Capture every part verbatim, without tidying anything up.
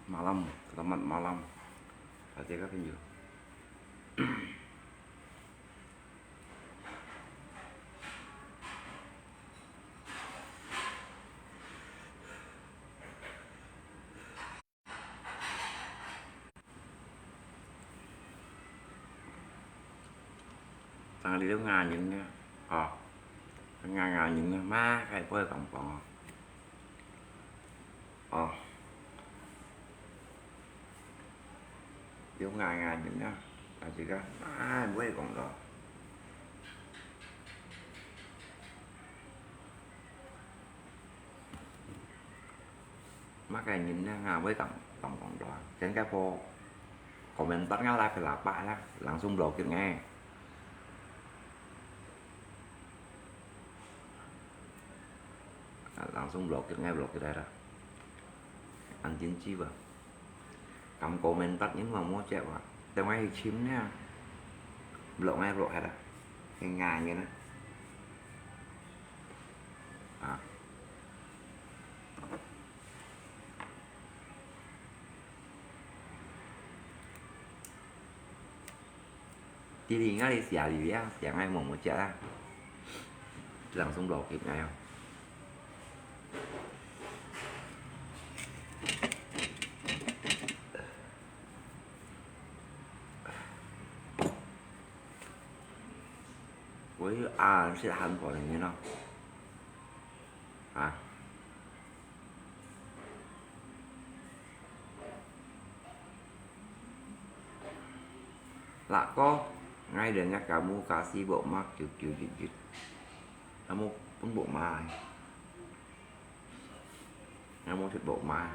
Malam, selamat malam. Ate ka pinyo. Tang liu nga nyin ne, ò, nga nga nyin ne, ma kai poi kong kong, ò, liu nga nga nyin ne, a ji ka, ma poi kong kong. Maka nyin na nga wei kam kam kong dua. Ken ka po komentar nga la pela pa la, langsung blokir ngai. Langsung blokir ngai, blokir ai ra. Ang jin ji ba. Kam komentar nyin ma mo che ba. Te ngai chim ne. Blok ngai, blok ai ra. Ngai ngai nyin na. À. Đi đi, ngay đi xia đi ya, xia ngay mong mong chia. Langsung blok kịp ngay không? Ui, à, sẽ hẳn bỏ này nó. Ha. Lak ko, ngai dengan kamu kasi bok mak kiu kiu jit jit. Kamu pun bok mai. Kamu thut bok mai.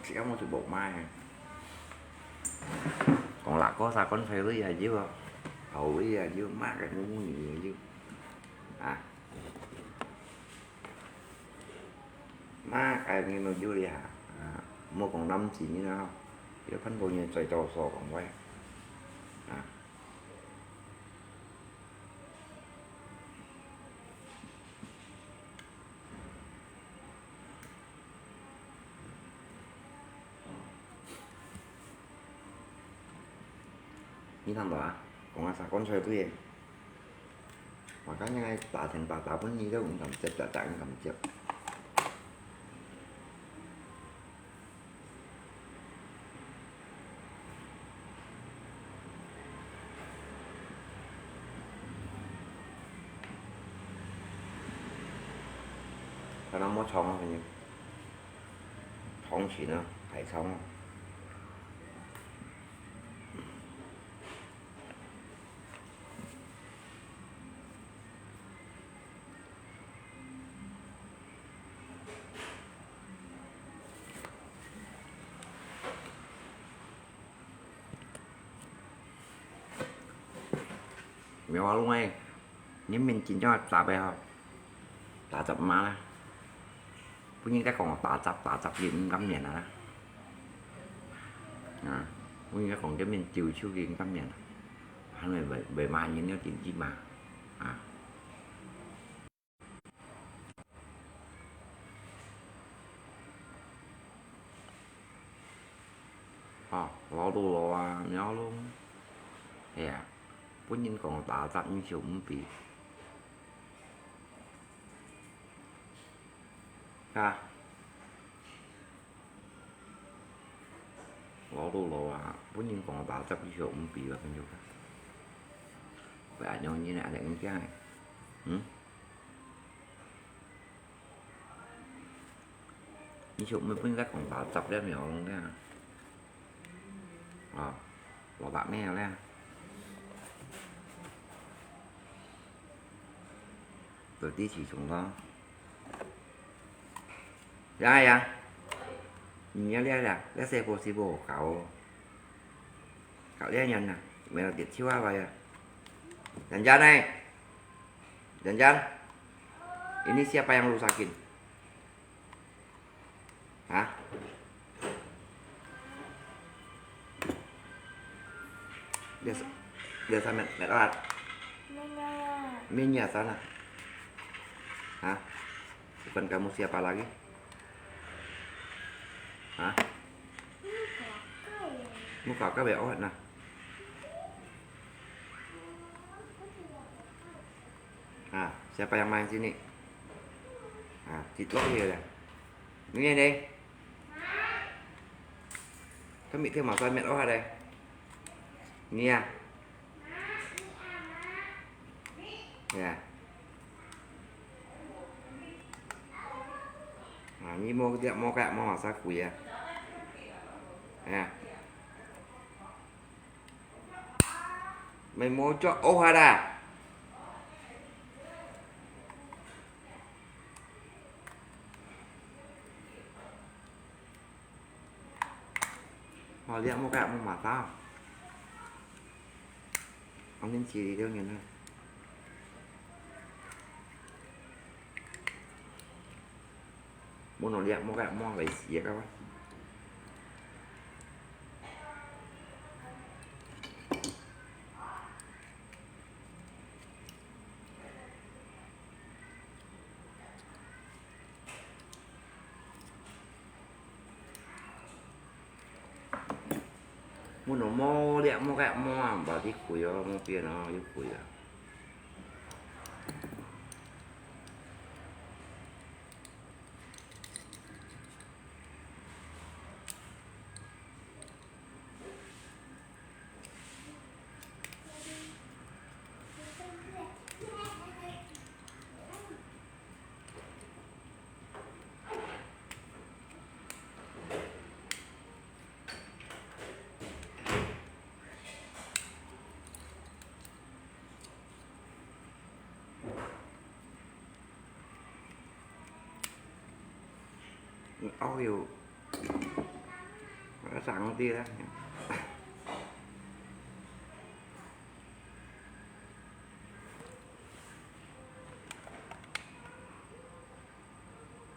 Chỉ có một thịt bột mai. Còn lại có sao con phải với giờ chứ không? Hầu với giờ chứ má cái ngu ngu nhiều chứ. À. Má cái nghe nó chứ đi hả? À. Mua còn năm chỉ như nó. Chứ phân bổ nhiều trời trầu sổ còn quay. À. Ni thang ba, kong asa kon choi tu ye. Makanya ngai ta theng ta ta pun ni tu ung kam cep ta ta ung kam cep. Kau nang mua 腸啊，朋友。腸型啊，排腸啊。 Mèo ah lung eh, ngin min chin chong ah chap eh ho, ta chap ma la. Pun ngin ka kong ta chap, ta chap yin ngam nyan la. Ah, pun ngin ka kong ngin min chiu chiu yin ngam nyan la. Han wei wei wei ma yin nyo chin chi ma. Ah. Hò, lò tù lò à, mèo lung. Hè, pun ngin kong ta chap ngin siu mv pi. Ha. Lò tù lò à, pun ngin kong ta chap ngin siu mv pi wa kan yu ka. Wei a nyong ngin a leng kiang. Hm? 你就毋會分人家講垃圾了，你講个。啊，蘿蔔咩了？就知起蟲咯。呀呀，你呀呀呀，這細波細波搞哦，搞這樣呢，沒有點氣化了呀。Jangan eh, Jangan, ini siapa yang rusakin? Hah? Dia sa-, dia sa met, met ohat. Minya sana. Hah? Bukan kamu siapa lagi? Hah? Muka kau ya ohat nah. Ah, siapa yang main sini? Ah, titlok dia dah. Ni deh. Kami tu masa met ohat deh. Ni ya. Ya. Ah, ni mau dia mau kayak mau masa kui ya. Ya. Mày mua cho ô hả đà? Họ lihat mua kayak mua mata. Ông nên chỉ đi theo nhìn thôi. Mua nó lihat mua kayak mua vậy xí các bác. Mua nó mua lihat mua kayak mua, bảo đi khui ó, mua tiền ó, đi khui á. Ôi dồi, nó sẵn đi đó.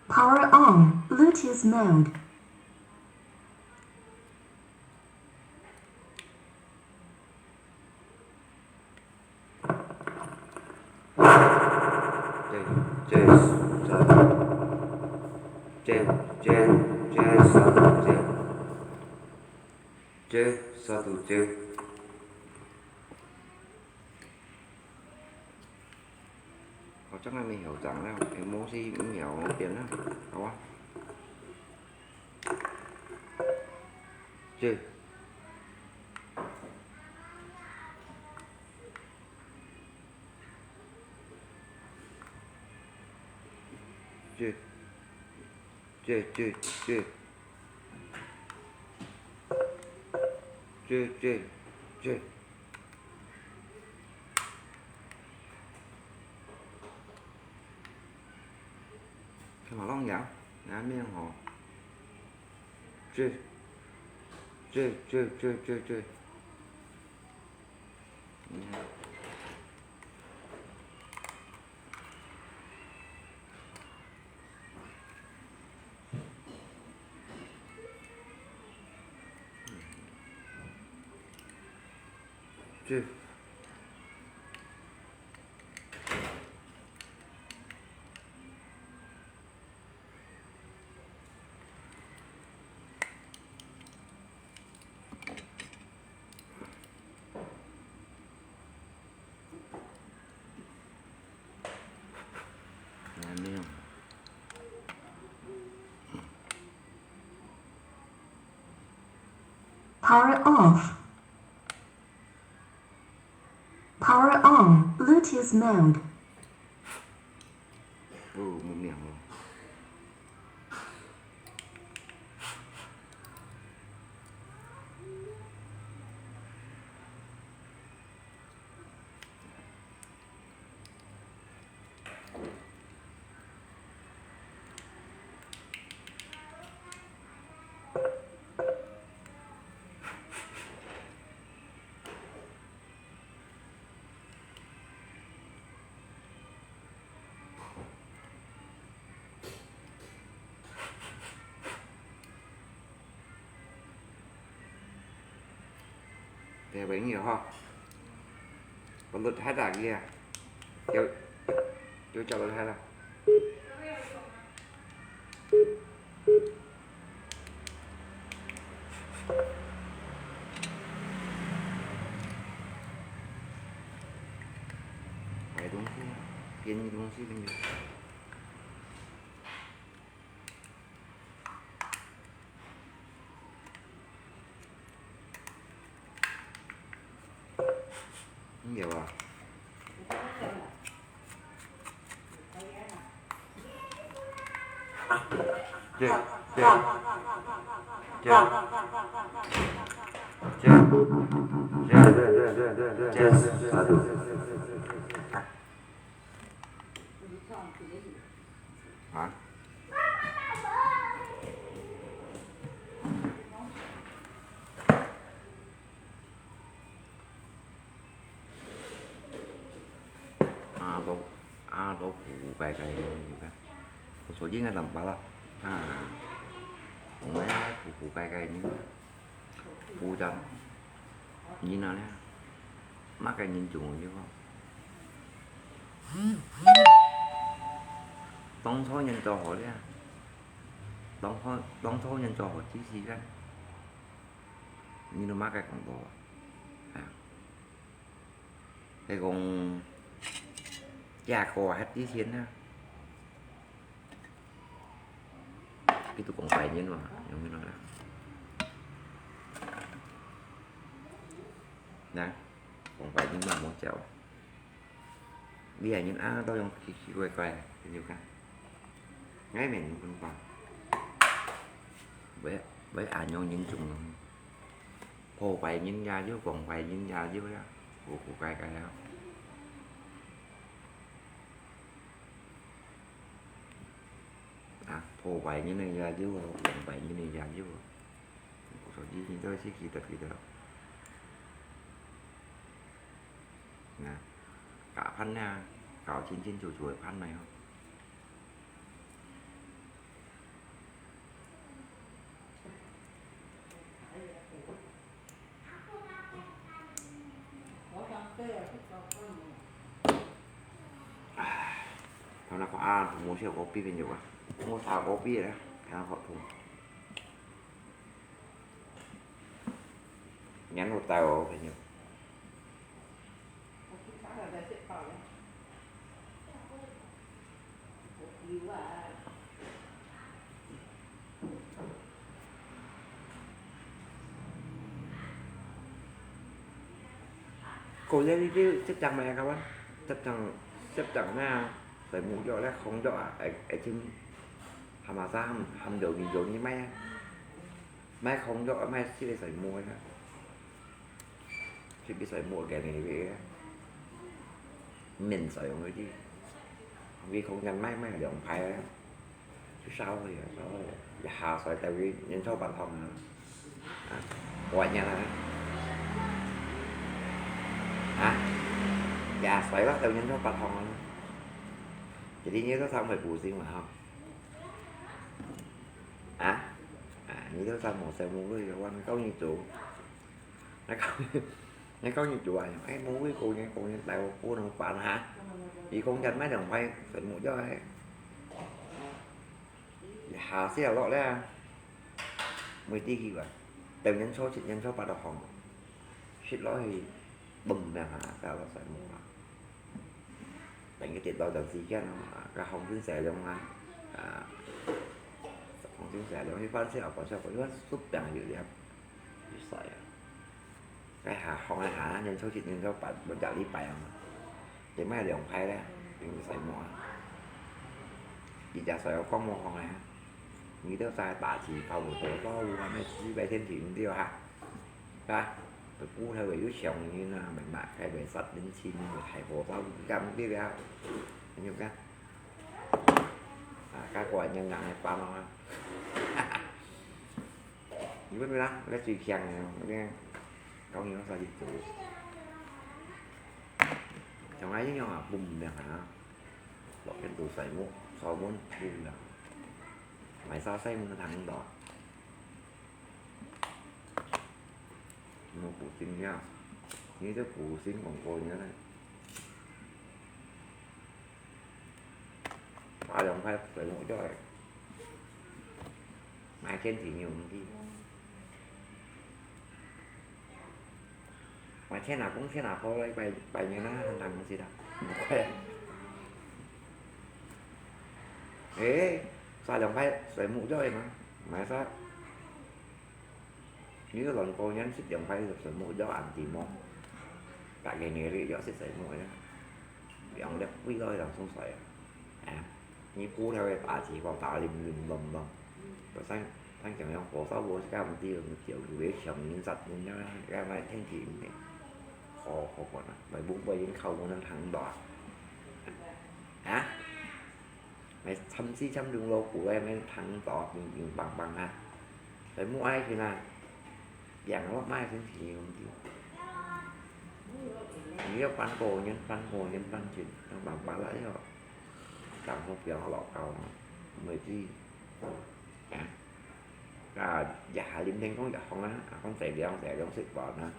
Power on, Bluetooth mode. Check, check, satu. Check, check, check, satu, check. Check, satu, check. Ủa, chắc là mình hiểu rằng là cái mô si mình hiểu tiền đó. Đúng không? Check. Check. Check, check, check. Check, check, check. Cái mà lông dạo, ngã miệng hổ. Check. Check, check, check, check, check. Check. Power off. Power on, Bluetooth mode. Ôi, một miệng rồi. 小朋友吼，我錄下大家啊，有有叫錄下啦。买东西，便宜东西给你。 你有啊？这这这这这这这这这。 啊？啊，都啊都古古怪怪个，你看，我手机应该怎么办了？啊，我们古古怪怪，你看。 古早人啊咧，麼个人做無有啊？當初人做好咧，當初當初人做好知識咧，你都麼个講到啊？啊，係講，這個還之前啊。 佢都講白人嘛，用佢來啦。那，講白人嘛，無教。你還人啊，都用奇奇怪怪，你就看。𠊎面有分法。喂喂，恁樣人種咯。破壞人也有，講壞人也有啦，古古怪怪啊。 啊，破壞人个也有，用壞人个也有。所以你都係記得記得。啊，搞翻啊，搞清清楚楚个翻來哦。 唉，頭那個啊，無食kopi朋友啊，無茶kopi咧，聽好痛。年老大哦，朋友。 Kau jadi tu cecang mai kawan, cecang cecang na, saya mujur lah kong jok ah, ai ai cing, hamasa ham ham doni doni mai, mai kong jok mai sila saya mujur lah. 去比賽無个呢，免賽用个去，比空間買买兩排啊，就燒去啊，燒去啊，一下賽到佢年初八項啊，啊，過年啊，啊，一下賽啦到年初八項啊，一年都三回補星嘛吼，啊，啊，你都三無三無个，我講你做。 那講，那講你做啊，哎，無會講你講你來我不能辦哈。佢講人買兩排，全部要哎。下下落咧，每地去啊，等人抽，人抽八到紅，食落去，嘣兩下，再落全部啊。 等佢跌到就時間咯，啊，該黃金蛇龍啊，啊，黃金蛇龍，一般係有講笑，因為出名有點，有賽啊。該下紅个下，年初七、年初八，無隻禮拜啊嘛，就賣兩排咧，變細毛啊。一隻賽有講無紅个，你都在打起跑步多多，有啊，那西北天氣毋對哈。 啊，古頭个有上癮啊，明白？該袂殺人錢，大火燒，你敢毋知啊？你有看？啊，該个人人个辦法啊。你問啦，該最強个，該个，講你啥去做？像𠊎一樣啊，boom了啊，落去做細木，掃門，boom了，買啥細木都聽到。 無固定了，你這古新廣告，你看看，八兩塊水母就來，買天體牛皮，買天啊，公天啊，好來拜拜年啊，很難東西的，五塊。誒，三兩塊水母就來嘛，買啥？ 你个卵糕，人食兩塊就全部要恁甜哦。大家你个要食水母个，兩粒味道一樣送出來啊！哎呀，你布條个打字光打零零咚咚，本身咱講用火烧锅是該種地方，就有个小民殺人啊，該賣天氣个，好好看啊，賣不過已經靠我們糖多啊！啊！ 買參試參用老古个，買糖度硬硬棒棒啊，水母愛去啊，養落買先去用的。你要搬過年，搬過年搬去，當慢慢來喲，當好不要老高啊，每季，啊。 啊，也下臨天講藥房啊，啊，講濟量濟量食飯啊，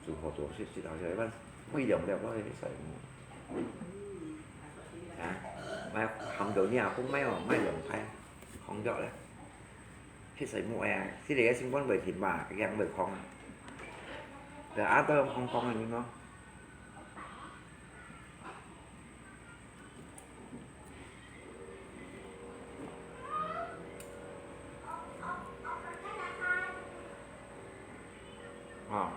煮好做食，食好食飯，每兩粒落去洗。啊，買含到你啊，講買哦，買兩塊，放藥咧。去洗目啊，這個新冠袂停嘛，佢樣袂空啊。對啊，都空空个，你講。 啊。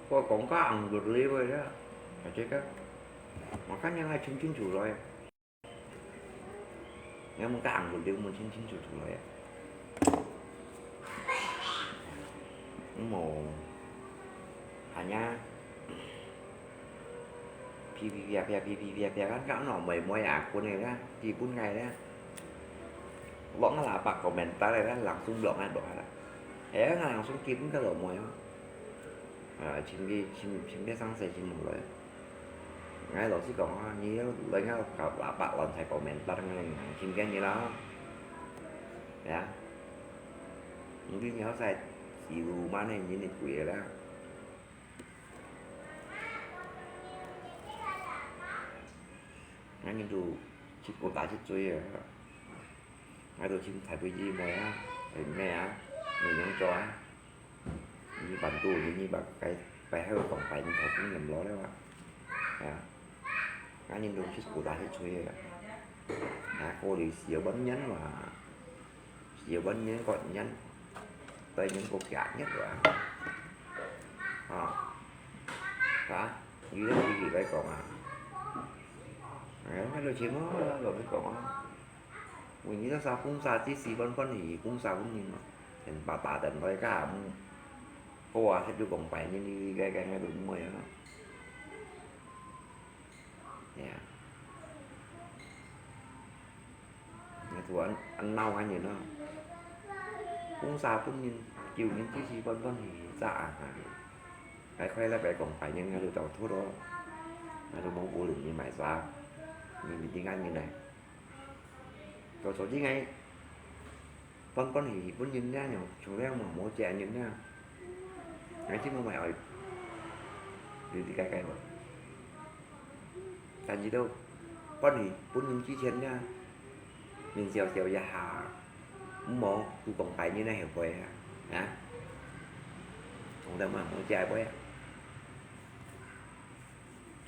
我講較紅綠色个啦，大家看，我看應該清清楚楚个。 你有無較紅綠燈，有無清清楚楚个？有無？係啊，噼噼啪啪，噼噼啪啪，看看喏，妹妹啊，分个啦，基本个啦。落啊喇叭，komentar个啦，langsung落啊落啊啦。係啊，langsung基本个落妹哦。啊，尋佢，尋，尋佢上勢，尋無來。 𠊎老實講啊，你來𠊎摎喇叭亂在komentar呢，真驚你啦。係啊，你你好在記錄嘛呢，你你鬼个啦。𠊎你都去過大去追啊，𠊎都尋大飛機妹啊，係咩啊，你能做啊？ 你辦到，你，你辦該，該還有講白，你頭先人老了啊。啊，𠊎人都去古代去吹个。啊，過了小半年嘛，小半年過年，對人過幾日啊。啊，啊，有个事情來講啊。哎，那就行咯，老實講啊。 為你个啥，講啥，只是歡歡喜喜，講啥歡喜嘛。人爸爸等來家，嗯，好啊，食就講拜年，你該該該都毋會啊。呀，你做恁恁鬧恁樣啊。講啥歡喜，舊年只是歡歡喜喜，咋啊？還快樂來講拜年，該就走脫咯。該就無無人你買啥，你你你看你來。 到時節𠊎歡歡喜喜分人了，從來無無借人了。𠊎就無買愛，你理解解無？但是到歡喜分人之前了，面笑笑一下，毋好就講拜年个後悔啊，啊？從來無無借過啊。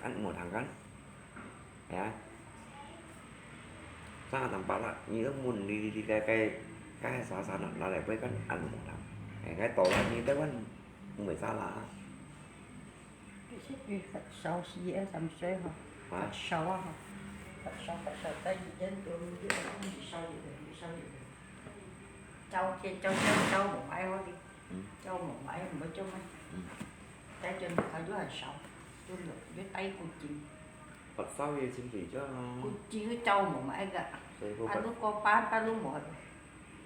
恁無通講。 係啊。Sa nampak tak？你都問你你你該該該啥啥拿拿來買，恁無通。哎，該到了你台灣毋會啥啦。其實佢發燒四月三歲吼，啊？發燒啊吼，發燒發燒，但係人都越燒越燒越燒。朝天朝朝朝無愛好哩，嗯。朝無愛毋會做咩？嗯。但係佢又很燒，就越越帶古精。 發燒个情緒啫。古精个朝無愛个，所以講發，半路過半，半路無。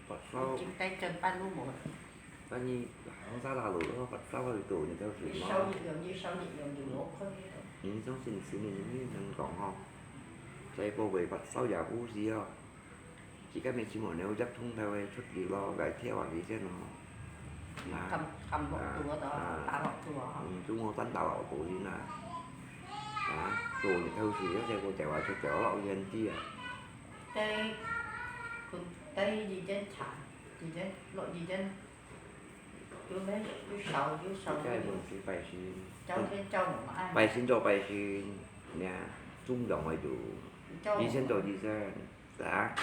發燒。古精帶針半路無。但你行沙拉路咯，發燒个度你就係嘛。越燒越勇，越燒越勇，就落去了。你相信神明，你能講吼，再過會發燒也毋死哦。自家乜全部鳥隻通透个出去咯，該跳下去先咯。啊，撳，撳落肚嗰度，啊，啊。打落肚啊。嗯，中國單打落肚先啊。啊，做日頭水，這個就話出走落去很低啊。在，在已經查，已經落已經 有咩？有燒，有燒，該問題拜神，朝天朝晚嘛，哎。拜神就拜神，呀，中央个就，朝晚嘛。醫生就醫生，是啊。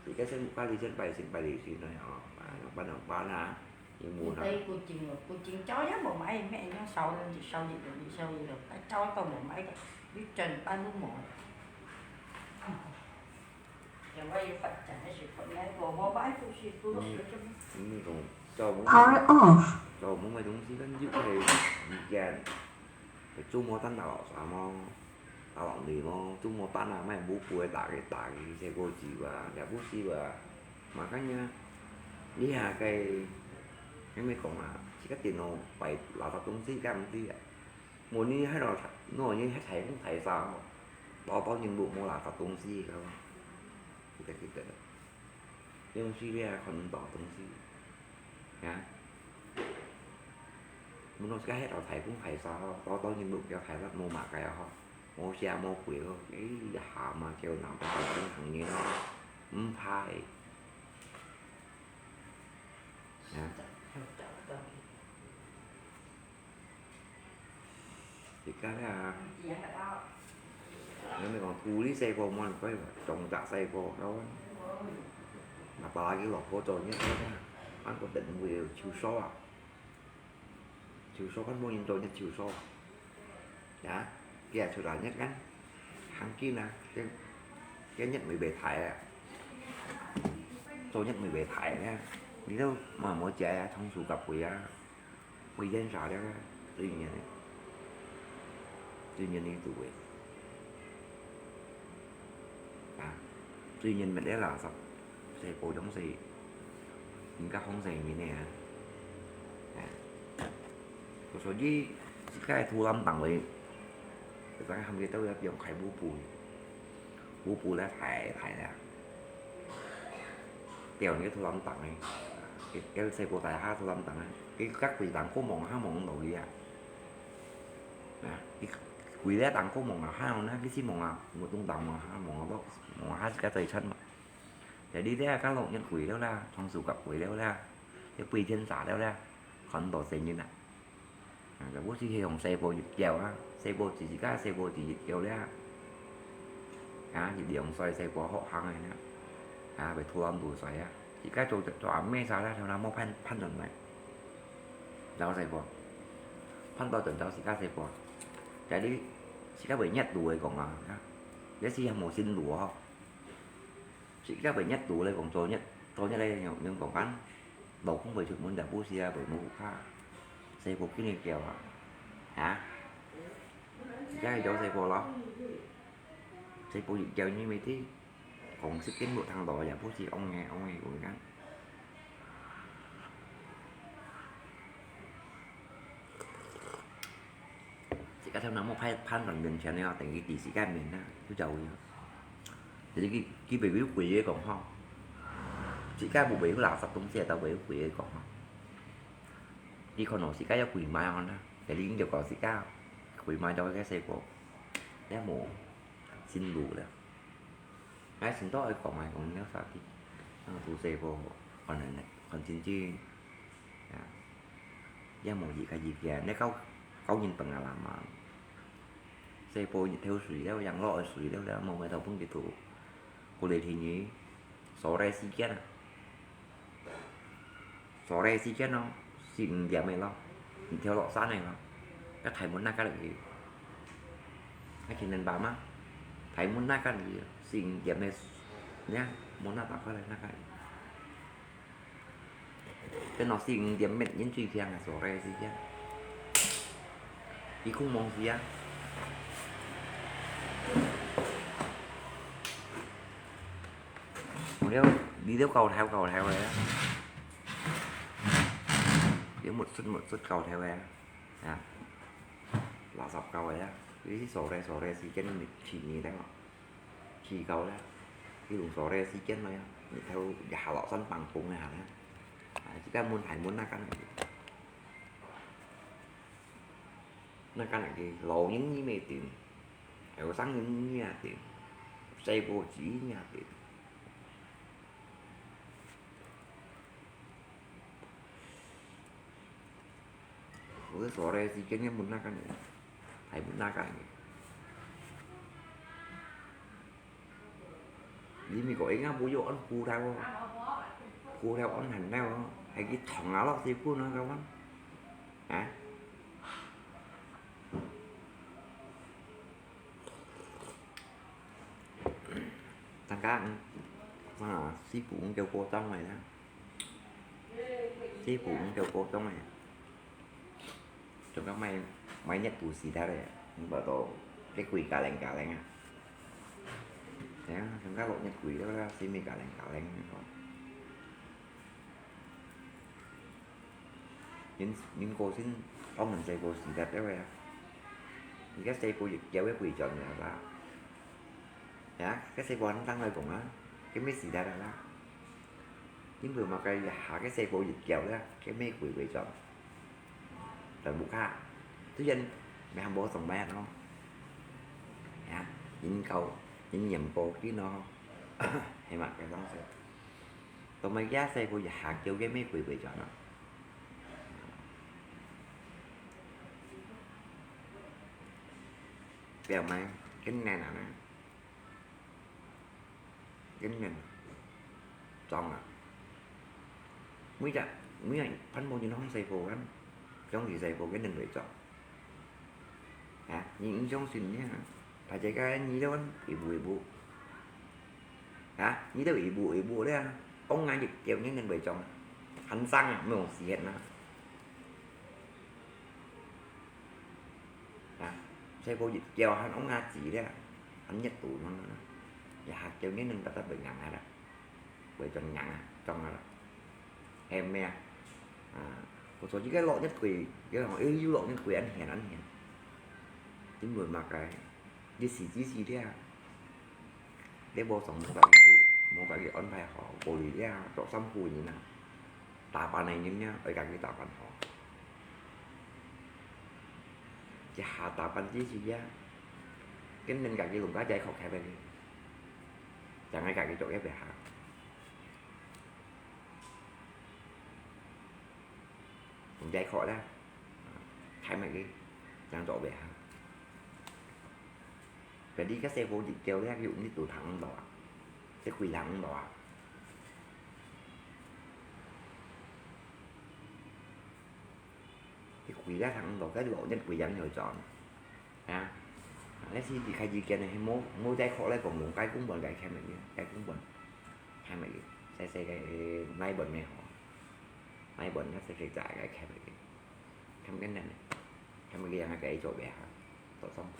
自家先，家己先拜神拜利神个哦，啊，用辦用办啊，有無啦？你對古今哦，古今朝也無買咩，用燒，燒一路，燒一路，到朝都無買个，你真辦都無。 嗯，嗯，講，照我，Power off。照我个東西，咱就係意見，就做無單打落沙麼，打落泥麼，做無單啊，莫無故个打个打个，這個字啊，也毋係啊，嘛看呀，你下个，你咪講啊，這個電腦擺垃圾東西，敢毋知啊？無你喺度，喏，你喺太空大廈哦，多多人物無垃圾東西个，記得記得。 用水咧看毋到東西，啊？毋好自家歇到太空大廈咯，到到人都叫大廈無麼个啊吼，無寫無規咯，哎呀，蛤蟆叫人到太空行業咯，毋怕誒。啊？ 自家啊，你咪講，土地細個無人管，種植細個，然後，拿把拉去落坡做，你看，看個等會有樹梢啊，樹梢看無人做，你樹梢啊，呀，佢也出來，你看，行緊啊，佢，佢日尾被抬啊，做日尾被抬啊，你都無無解啊，倉鼠夾尾啊。 會煙啥了啊？最遠个，最遠个度个。啊，最遠滅个垃圾，細胞總係人家放生人个啊。啊，所以自家个土lâm當位，自家含个都要用開布布，布布來抬抬个。 吊你个土lâm當个，佢，佢細胞底下土lâm當个，佢隔幾頂高望下望落去啊。啊，佢幾个頂高望下呢，佢先望啊，無東頂望下望落，望下自家最親嘛。就你這下落日歸了啦，倉鼠夾歸了啦，這飛天蛇了啦，看到聲音啦。 啊，就好似係用細胞入教啊，細胞自家細胞自入教咧。啊，一兩歲細胞學行个咧。啊，會土lâm肚水啊，自家做，做阿姆啥啦，頭那無判，判斷來。找細胞，判斷就找自家細胞。在你自家會熱度个講啊，啊，這時還無心度哦。 自家會熱度咧，講做熱，做熱咧，用，用講緊，老公會出門就不時啊，會無屋下，細胞緊个叫啊，啊？自家去找細胞咯，細胞一叫你咪知，講食緊無聽到，也不時戇个戇个講緊。 自家頭那無判，判斷面前个哦，等於知自家面啊，就走去哦。就是佢，佢袂有鬼个講吼，自家無袂有垃圾東西，都袂有鬼个講吼。佢看到自家有鬼賣哦啦，就你就講自家鬼賣到个細胞，也無心路了。 𠊎先到愛講，𠊎講了啥个，啊，做細胞，可能，可能真正，啊，也無一个意見，你搞，搞人等啊啦嘛。細胞日頭水了，陽落个水了，了，無回頭分佢做，過來天氣，所以時間啊。 所以時間哦，四五點个咯，你跳落山个咯，要大門那個落去，那天能吧嘛？大門那個落去，四五點个，你看，門那打開來那個，等到四五點乜人最強啊，所以時間。 佢空望時啊。我了，你了搞頭搞頭个啊。你沒出沒出搞頭个啊。啊。垃圾搞个啊。你去掃咧掃咧時間你去你等哦。去搞咧。你用掃咧時間來啊。日頭一下落山放風一下呢。啊，這個問題問那個人，那個人个老人你也定，後生人你也定，細个子你也定。 我說嘞，之前个問那個人，還問那個人。你美國應該不有安護照哦，護照安很了哦，還去捅啊落去分啊，kawan。啊？ 大家，嗯，啊，四步五腳過冬个啦。四步五腳過冬个。仲有買，買熱度時代个，你無到，該貴加零加零啊。係啊，仲有落熱貴了啦，使乜加零加零个。 人，人過身，當然細个時代了啊。而家細个越叫越貴轉了啦。呀，該細个人當來講啊，該乜時代了啦。因為麼个下个細个越叫了，該乜貴貴轉。在屋下，雖然乜還無上班咯。呀，人高，人年高，人咯，係嘛，該當時。 到尾个細个一下叫个乜貴貴轉啊。表妹，今年啊呢，今年，中啊。每隻，每隻番無人放細个，想起細个个能力中。 啊，你毋相信呢？大家个耳朵一步一步，啊，耳朵一步一步了，往下一叫，你能會中？還生啊，毋用死人啊。啊，細个一叫，還往下子了，還熱度呢，一下叫，你能得得會硬下啦。 會中人啊，中啊。係毋係啊？啊，毋過這個落日季，你講，哎，又落日季，恁現，恁現。因為麼个？你時機時了，你無上無家己，無家己安排好，無理了，做衫褲人啊，打扮个人啊，愛家己打扮好。一下打扮之時啊，根本家己攏家己學開个。 正愛家己做一下。毋使學啦，開麼个，正做一下。Jadi該細个一叫咧，佢毋係都聽毋到啊，佢鬼聽毋到啊。佢鬼咧聽毋到，該老人鬼人會做。 啊，該時離開之前呢，係無，無再學來講，用該公文該開麼个，該公文，開麼个，細細个，呃，哪本个吼，哪本該細細隻个開麼个，開麼个呢，開麼个樣个做咩哈，做上鋪。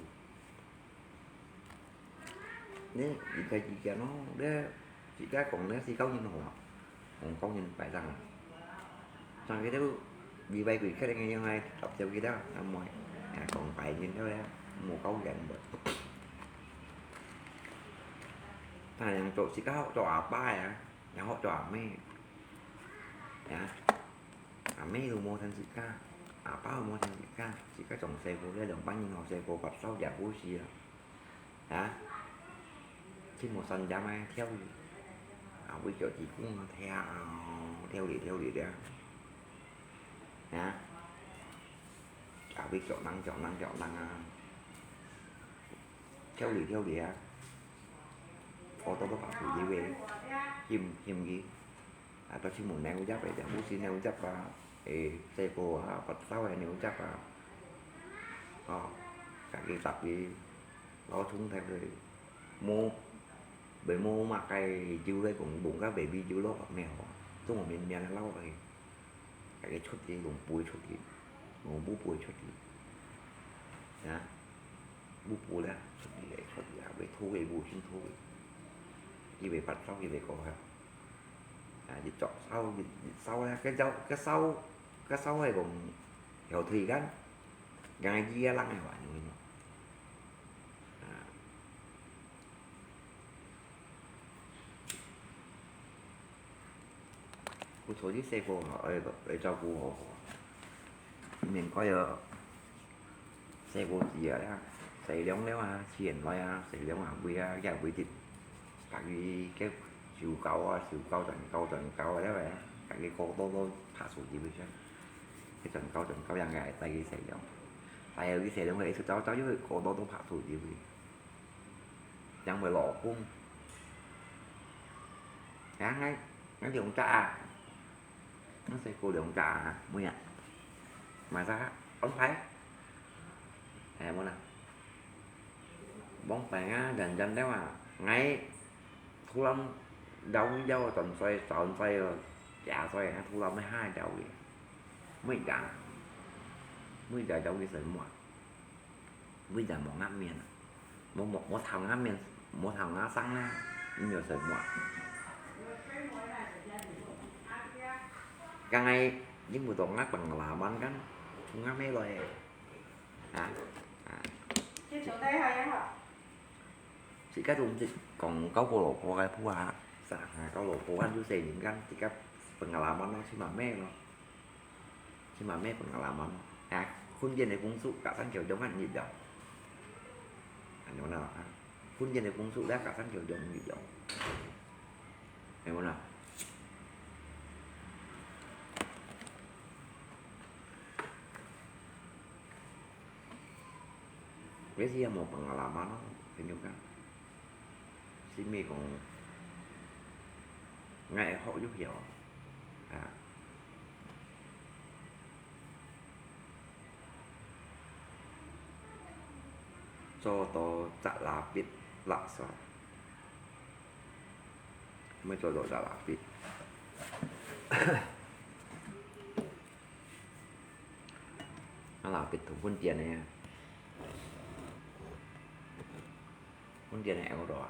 你一個意見咯，你自家講，你係教人好啊，講教人擺上啊。像佢兜禮拜幾刻个樣來合作佢兜，啊，毋會，啊，講擺人兜咧，無教人無。但係做自家做阿爸啊，也好做阿姆，啊，阿姆都無聽自家，阿爸都無聽自家，自家從細个咧，兩班人學細个發燒也好死啊。 啊，去無山頂个跳舞，啊，會腳趾公啊跳，跳哩跳哩啊，啊，啊，會腳㘝腳㘝腳㘝啊，跳哩跳哩啊，學到个把手機位，嫌，嫌佢。 啊，到時無牛入个，無時牛入啊，誒，細个啊，發燒个牛入啊，哦，家己搭个，老重體个，無，袂無麼个油來講，無个baby油咯，毋好，總無面面个老个，家己出去，用背出去，用布背出去，啊，布布咧，出去个，出去啊，會透个，布先透个，佢會發燒，佢會過啊。 啊，一著燒，一，一燒咧，該燒，該燒，該燒係講，後退間，人个意个人个話，你明白？啊。所以細個啊，愛，愛照顧好好啊。毋免怪哦，細個時啊，洗涼了啊，自然來啊，洗涼啊，會啊，也會得，家己个手搞啊，手搞轉搞轉搞啊，了啊，家己搞到到爬出去去先，去轉搞轉搞，人家會帶去洗涼，帶去洗涼，佢一直走走，又搞到到爬出去去，人會落風。啊，𠊎，𠊎兩隻啊！ 那細個兩隻啊，妹啊，馬上安排。哎，無啦。往擺啊，人人了啊，𠊎突然搖搖轉衰，轉衰哦，假衰啊，突然要下搖个，妹啊，妹啊搖个什麼啊？ 為啥無額面啊？無，無，無頭額面，無頭額生啦，你有什麼啊？剛才你不懂啊，pengalaman kan，從額面來的。啊，啊。自家都毋識講交過老婆个話，啥，交老婆kan就細人kan，自家pengalaman咯，起碼咩咯。 起碼咩pengalaman，啊，婚宴个風俗，隔山橋中間一樣。恁樣啦，啊，婚宴个風俗咧，隔山橋中一樣。係無啦？這係無pengalaman咯，朋友講。 係毋係講，𠊎會學就曉啊。做到隻lapis落山，愛做到隻lapis。啊，lapis同本店个啊。 本店个有多啊？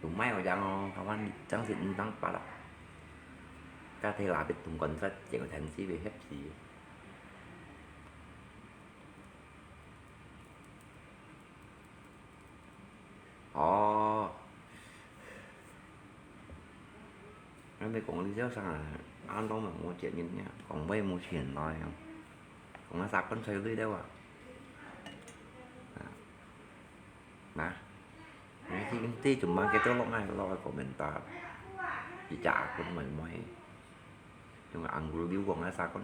有賣有樣哦，台灣真係毋當八啦。加提lapis同contrast，整個城市會翕死。 哦。𠊎毋係講你這聲啊，恁多人無接應呀，講話無錢來啊，講啊三罐水鐳了啊。啊，那，你這，這怎麼給到落來落來komentar，一隻阿公妹妹。 用个紅牛流光个三罐，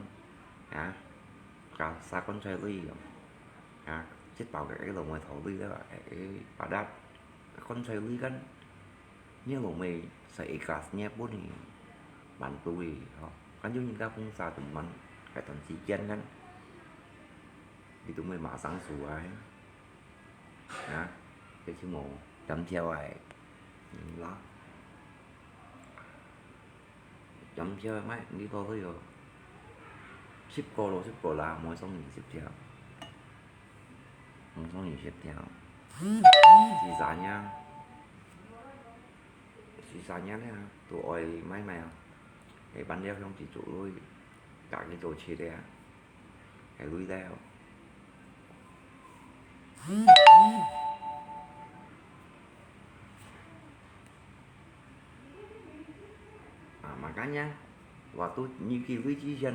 啊，加三罐水鐳哦，啊，這包个个龍尾頭鐳了，哎，哎，padat，罐水鐳kan，你龍尾洗一glass，你也分你滿足个，吼，kan有人家風沙都滿，該段時間kan，你都會馬上出來。 啊，這就無，減少个，嗯啦。減少个，買，你倒去哦。十個咯，十個啦，無送你十條。無送你十條。十三呀。十三呀呢，都愛買買啊。下班了，想去做鐳，家己做切个啊。 係鐳了。啊，makanya，waktu你去鐳之前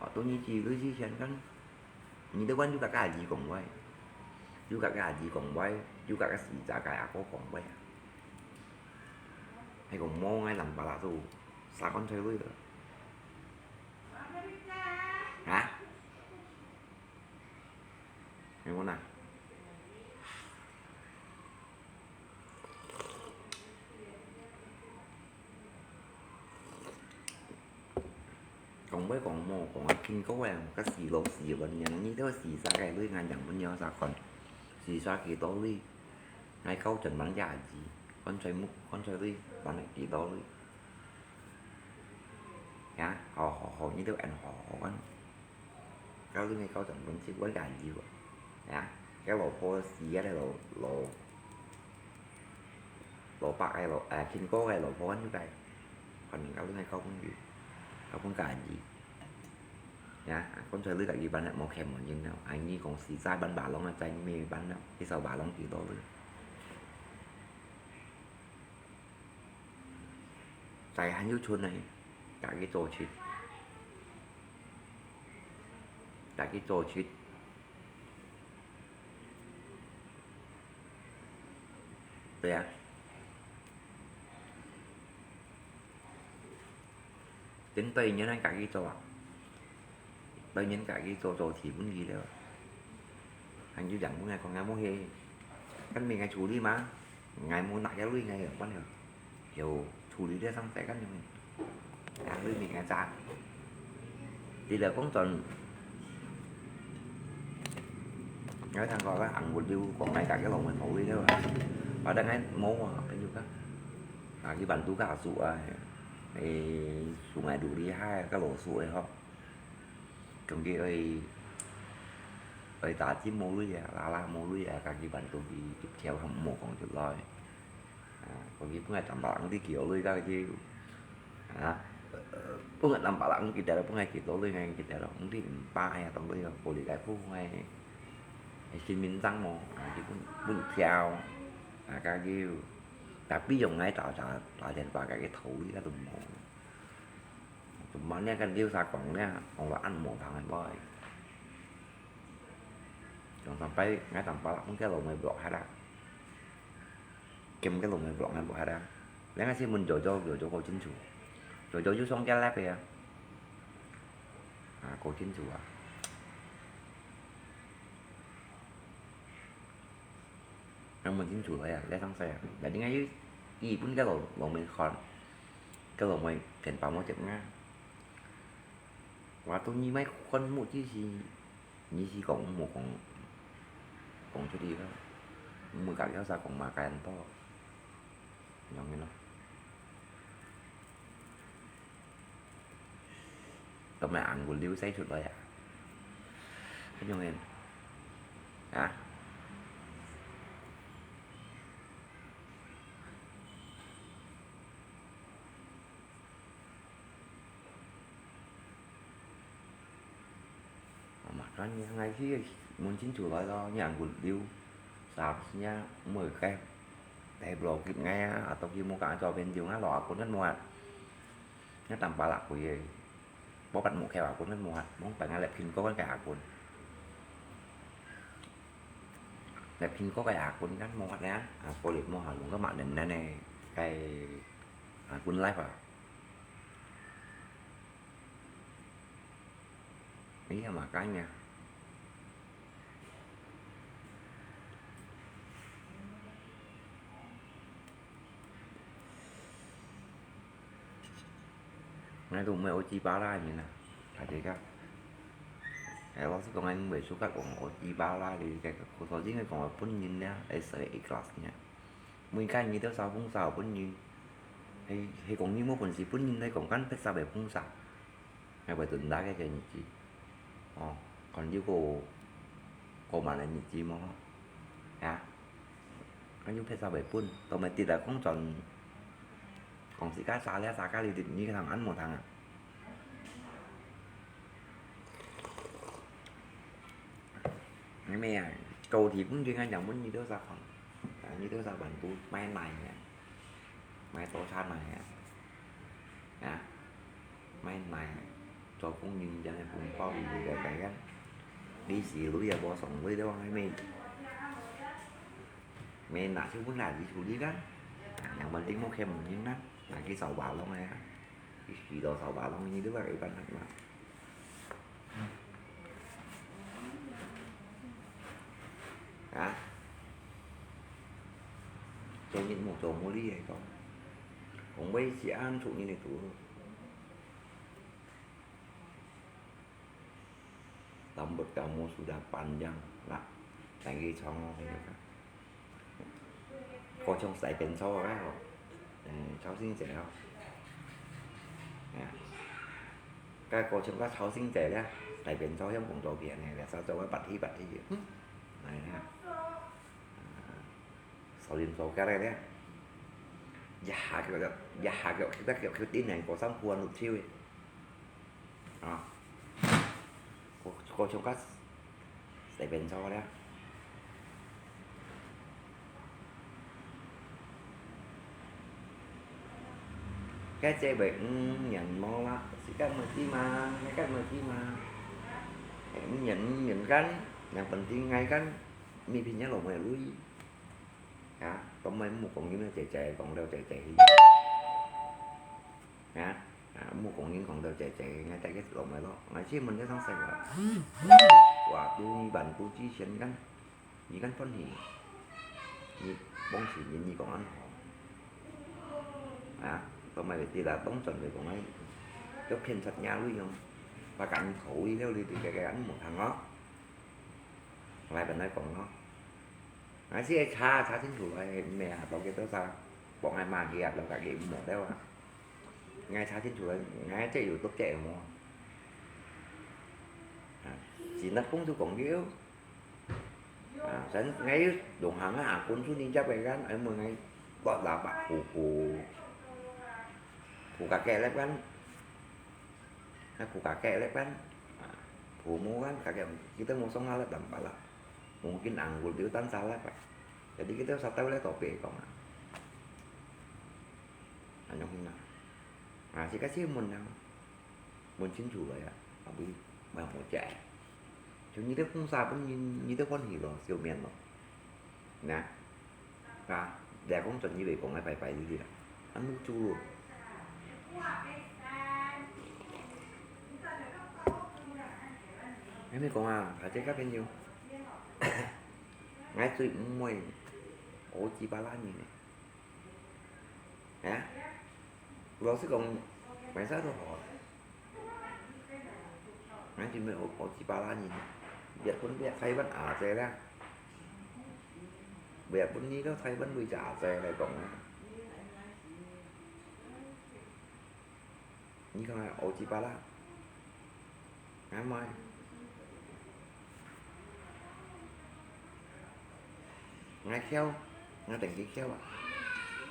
，waktu你去鐳之前kan，你都跟有个阿姨講話，有个阿姨講話，有个時節个阿哥講話啊。係講無，𠊎人把他做，三罐水鐳了。 啊？係無啦？講會講無，講啊，經過个，該死老死个，你這個死煞个，你眼睛分你啥看？死煞幾多鐳？𠊎搞轉問阿姨，看水目，看水鐳，問幾多鐳？ 呀，好好好，你都恁好好看。到時你搞成本是我家己个，呀，該老婆死个老老老伯个老，誒，經過个老婆，你該，反正到時你搞分佢，搞分家己。呀，講出來你家己辦啦，無欠無人了。啊，你講實在辦balong啊，在你咩辦了，一手balong幾多了？大漢又出來，家己做事，家己做事。對啊。 等對人家家己做啊，對人家己做做事分佢了。還有人問𠊎講，𠊎無去，跟別人處理嘛，𠊎無拿个鐳，𠊎有關了，有處理了上世間了，拿鐳別人揸。你來講轉，𠊎聽過个紅物流講，𠊎家己老妹無鐳了啊，反正𠊎無啊，朋友講。 啊，佢辦到家屬啊，誒，送𠊎都厲害，个老師誒吼。講佢愛，愛打針無鐳啊，拉拉無鐳啊，家己辦到佢一條無講出來。啊，講佢本來坦白人知佢有鐳个佢，啊，本來坦白人佢得了，本來佢到鐳个佢得了，毋知毋怕呀，當鐳个，過來來看看，誒，身份證無，啊，佢本，本條，啊，家己 Tapi用𠊎打，打，打電話个佢頭裡該都無。Cuma呢，跟劉生講呢，講話恁無通个話。Jangan sampai𠊎tambah lah，分該老妹block下啦。兼該老妹block𠊎block下啦。你𠊎先問Jojo，Jojo過清楚。Jojo又上該lab个啊。啊，過清楚啊。 Nang問清楚來啊，來上世啊。Jadi𠊎又，佢分該老，老妹看，該老妹電話無接𠊎。Waktu你買看目，只是，你是講無講，講出去个，無甲有啥講嘛，該恁多。 樣个咯。做麼紅骨溜使出來啊？恁樣个，啊？ Makanya ngai si mun chin chu lai lo, nyang gun liu, sap sia mui kai. Tai blo kit ngai a, atau ki muka cho ben liu ngai lo akun kan muat. Ngai tam palak kui ye. Bo pat mu keo akun kan muat, mong pai ngai lep kin ko kan kai akun. Lep kin ko kai akun kan muat ya. Ako lip mo halung ka mak den nene kai akun live a. Iya makanya. Ngai tu mui oji pala ni na, tadi ka. Eh, waktu tu ngai mui suka kong oji pala di ka, ko so jing kong pun yin ya, eh, seri ikhlas nya. Mui kan ni tu sa pung sa pun yin. Hei, hei kong ni mo pun si pun yin, hei kong kan pet sa be pung sa. Ngai bai tun da ke ke ni ji. Oh, kon yu ko, ko ma le ni ji mo. Ya. Kan yu pet sa bai pun, to mai ti da kong chon. Kong si ka sa le sa ka li dit ni ka thang an mo thang a. Ngai me ya, kau ti pun ke ngai jang pun ni do sa kon. Ni do sa ban tu mai nai ya. Mai to sa nai ya. Ya. Mai nai. Cho pun ni jang pun pau ni ga kai kan. Đi xì lưới ya bo sòng lưới đó ngai me. Mẹ nã chứ bún nã gì chú đi đó. Yang penting mau khem nhìn đó. Nã cái sầu bả lông này á. Cái gì đó sầu bả lông như đứa bạn bạn mà. Hả? Cho nhìn một chỗ mua đi hay không? Không biết chị ăn thụ như này tủ. Rambut kamu sudah panjang, nak lagi congol gitu kan. Kau cong sai pensau kan, kau. Eh, kau sini cek kau. Ya. Kan kau cong kau kau sini cek ya, sai pensau yang kong tau biar ni, biasa coba pati pati gitu. Hmm. Nah, ya. Sầu riêng sầu cá đây đấy. Dạ, kiểu, dạ, kiểu, cái, kiểu, cái tin này có sắm khuôn lục chiêu ấy. Ờ. Cô, cô trông cắt. Để bên sau đấy. 該姐妹五年無啦，時間無知嘛，時間無知嘛。五年五年間，兩分鐘𠊎間，每天也落無鐳。啊，當然莫講人个姐姐，講到姐姐去。啊，啊，莫講人講到姐姐，𠊎大家落無咯，𠊎先問一聲細話。哇，都你辦都之前間。 你敢歡喜？你往時人你講恁好，啊，都買袂得啦，當轉來講哎，都騙出nhà鐳哦，把人口味了，你對這個恁無通哦。來本來講哦，𠊎先查查清楚來，毋係啊，到底多少，講哎嘛去啊，到家己毋好了啊。𠊎查清楚來，𠊎這有讀這無？啊，只能講就講了。 啊，先𠊎有用行啊，kun sunyi jap个kan，哎，問𠊎，我喇叭，ku，ku，ku kakek lep kan，啊，ku kakek lep kan，啊，ku mo kan，kakek，kita mo song halep dampala，mungkin anggul tiu tan salep啊，jadi kita satahu le topi kong啊，anyong hina，啊，sika si mun nang。 問清楚了呀，後尾，莫好食。就你兜講啥分人，你兜歡喜咯，笑面咯。那，啊，來講轉你來講，愛拜拜你啦，恁樣做咯。恁樣講啊，大家交朋友，𠊎最毋會，我幾巴拉人呢。 啊？老實講，買啥都好。𠊎就毋係學，學西班牙人，日本、日、台灣阿姐啦。日本人到台灣為隻阿姐來講啊。你看啊，學西班牙。 𠊎買。𠊎竅，𠊎等佢竅啊。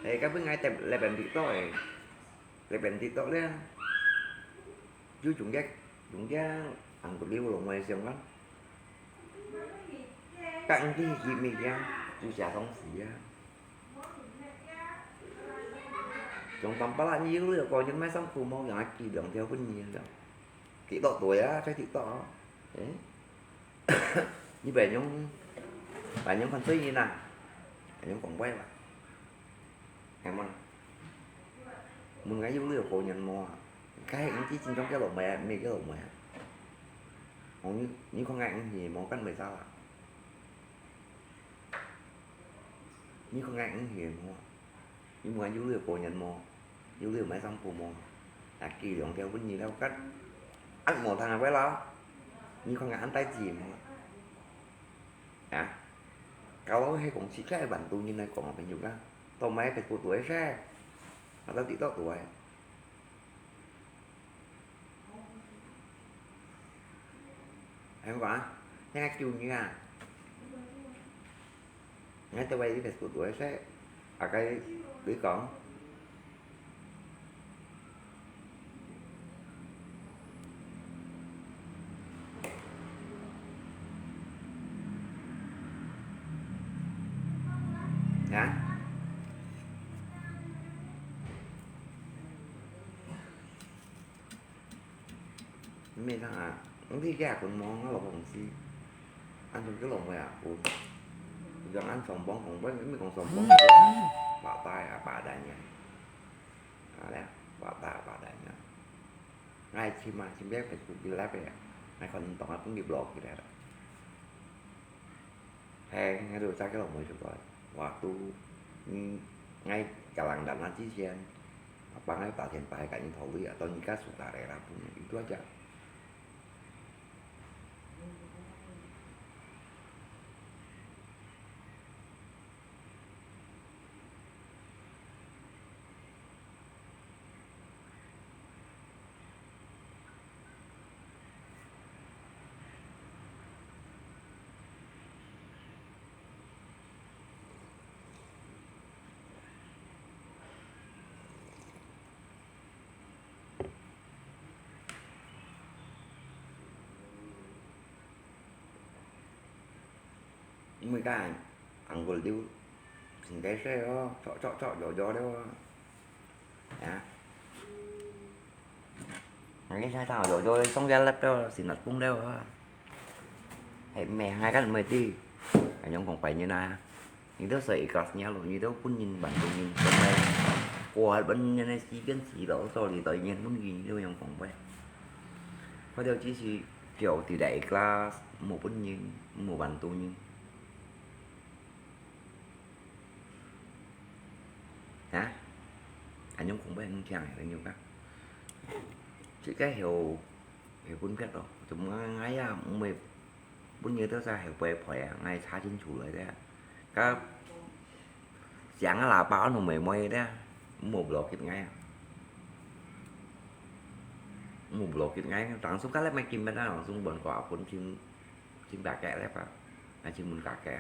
哎，該分𠊎貼，貼邊TikTok个，貼邊TikTok了。有中間，中間，anggul liu咯，𠊎想講。該毋知佢乜个，就寫東西啊。 Trong tampalak你有了個人買衫褲無？𠊎寄兩條分你了。TikTok對啊，在TikTok啊。誒？你別用，別用看對人啊，別用講話吧。係無？問𠊎有了個人無啊？該毋知真正叫落尾啊，毋係叫落尾啊。哦，你，你看𠊎毋係無，跟袂上啊。 你看𠊎毋係無？你問𠊎有了個人無？有了買衫褲無？啊，寄兩條分你了，該恁無通啊，喂啦！你看𠊎恁大志無？啊？Kalau係講自家个版圖人來講啊，朋友啊，到買Facebook度个噻，啊，到TikTok度个。 Em có, thế hai triệu nha. Ngay từ vậy thì Facebook đuổi sẽ, à, cái, đi con. Hả? Mẹ thằng à, ông đi gà con mong nó là bông si. Ăn trong cái lòng mẹ à, cô. Dòng ăn sòng bóng không biết, mẹ còn sòng bóng. Bà tai à, bà đại nhỉ. À, đấy, bà tai à, bà đại nhỉ. Ngay khi mà, khi biết phải cũng đi lái về. Ngay còn tổng là cũng đi blog gì đấy. He, ngai lu cai ka lok mui sukoi. Waktu, mm, ngai kalang dana cisien, apa ngai patien pai ka nyi tholi atau nyi ka suka rela pun, itu aja. Mui ka anggul diu, sing kai sai o, chok chok chok yo yo diu. Ya. 你看他有有中间那个是那公的啊，还没还看没地，还用公白人啊，你都是一个年了，你都本人板中人，本来我本人的时间是老早里头人本人都用公白，或者只是叫第一个class，没本人，没板中人。 啊？恁樣講話很強个，你有看？這个有，有分別咯，就𠊎，𠊎也毋會分別到啥有陪陪啊，𠊎查清楚來个。該響个喇叭安到妹妹个，無block𠊎啊。無block𠊎，當初該來買金个，當初問過阿君，真，真大个咧吧，還真問大个。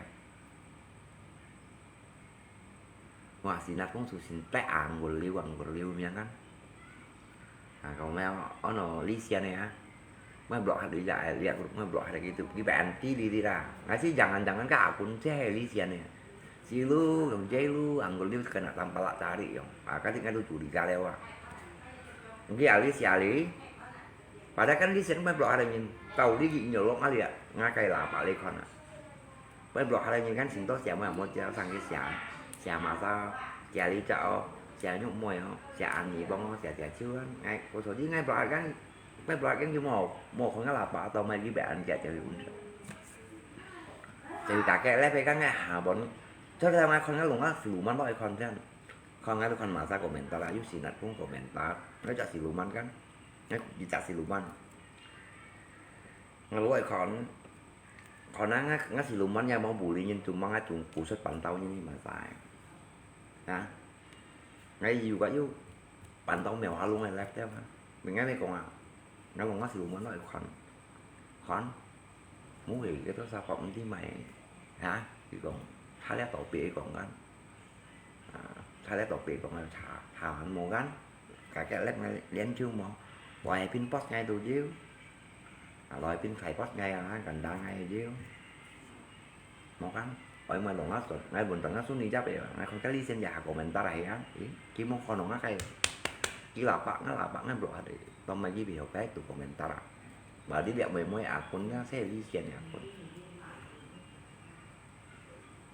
哇，si Nat Kung Su sin tek ang gul liu ang gul liu miang kan. Ah, kau mai ono li sian ya. Mai blok hat li ya, liak mai blok hat gitu. Di ba anti li di la. Ngai si jangan-jangan ka akun si hai li sian ya. Si lu, kong jai lu, ang gul liu kena tampalak cari yong. Ah, kati ngai tu curi kale wa. Ngi ali si ali. Padahal kan li sian mai blok hat nyin. Tau li gi nyolok ngali ya. Ngai kai la pa li kon ah. 𠊎blok下來人間盡多寫妹妹，寫生个寫，寫馬莎，寫李澤哦，寫玉妹哦，寫安妮幫哦，寫寫秋啊，𠊎，我手機𠊎blok下間，𠊎blok下間就無，無看个喇叭，到尾幾百人寫寫去。就大概來回講个下本，所以𠊎看个龍啊，樹滿落去看真，看𠊎都看馬莎komentar啦，有時那種komentar，𠊎就係樹滿間，𠊎一隻係樹滿。 Ngai loi khon, khon ngai, ngai siluman ya mong buli nyin tumang ngai tung kusut pantau nyin ni masai. Ha? Ngai yu ka yu pantau mèo ha lung ngai left ha. Mình ngai ni kong a. Ngai lung ngai siluman loi khon. Khon. Mu hei ke to sa pok nti mai. Ha? Ki kong. Tha le to pe kong kan. À, tha le to pe kong ngai tha, tha han mo kan. Ka ke lep ngai lien chu mo. Boi pin pos ngai tu jiu. À, loi pin khai pos ngai a, kan da ngai jiu. Mo kan. Oi mo long a son, ngai bun tang a sun ni jap e, ngai khon kali sen ya komentar a he kan. Ih, ki mo khon long a kai. Ki la pak, ngai la pak, ngai blok hat e. Tom mai ki bi hok kai tu komentar a. Ba di liak moi moi akun ngai se li sen akun.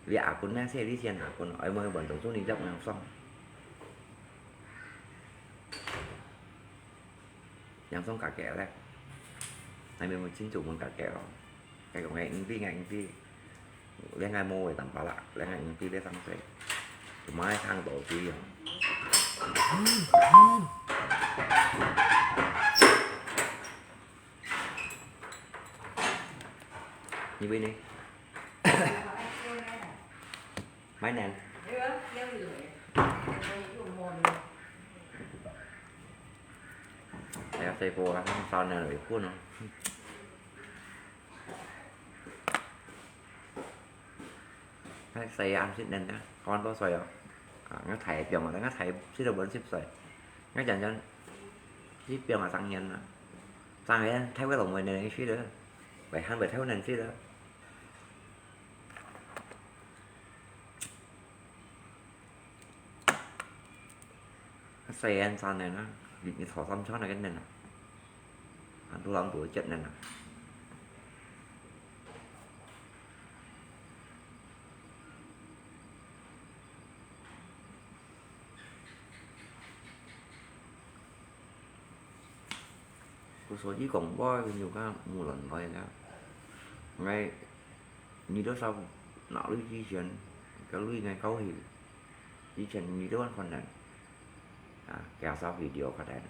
Li akun nang se li sian akun, oi moi bon tong su ni jap ngang song. Ngang song ka ke le. Ai mi mo chin chu mon ka ke lo. Kai kong ngai ing pi ngai ing pi. Le ngai mo wei tam pa la, le ngai ing pi le sang se. Mai thang to pi yong. Ni pi ni. Mai nen. Ai, sai po kan, sao nen loi kun no. Ai, sai an sit nen na, kon to sai a. À, ngai thai piang a, ngai thai sit a bon sit sai. Ngai chan chan sit piang a sang nen na. Sang nen, thai wei long wei nen sit a. Wei han wei thai nen sit a. Sen san nen na, ni, ni thò sam chon na ken nen na. An tu lam tu chet nen na. Ku so ji kong boi ku nyu ka mu lon loi ka. Ngai, ni do sao na lui ji chen, ka lui ngai kau hi. Ji chen ni do an kon nen. À, kia sao video ka nen.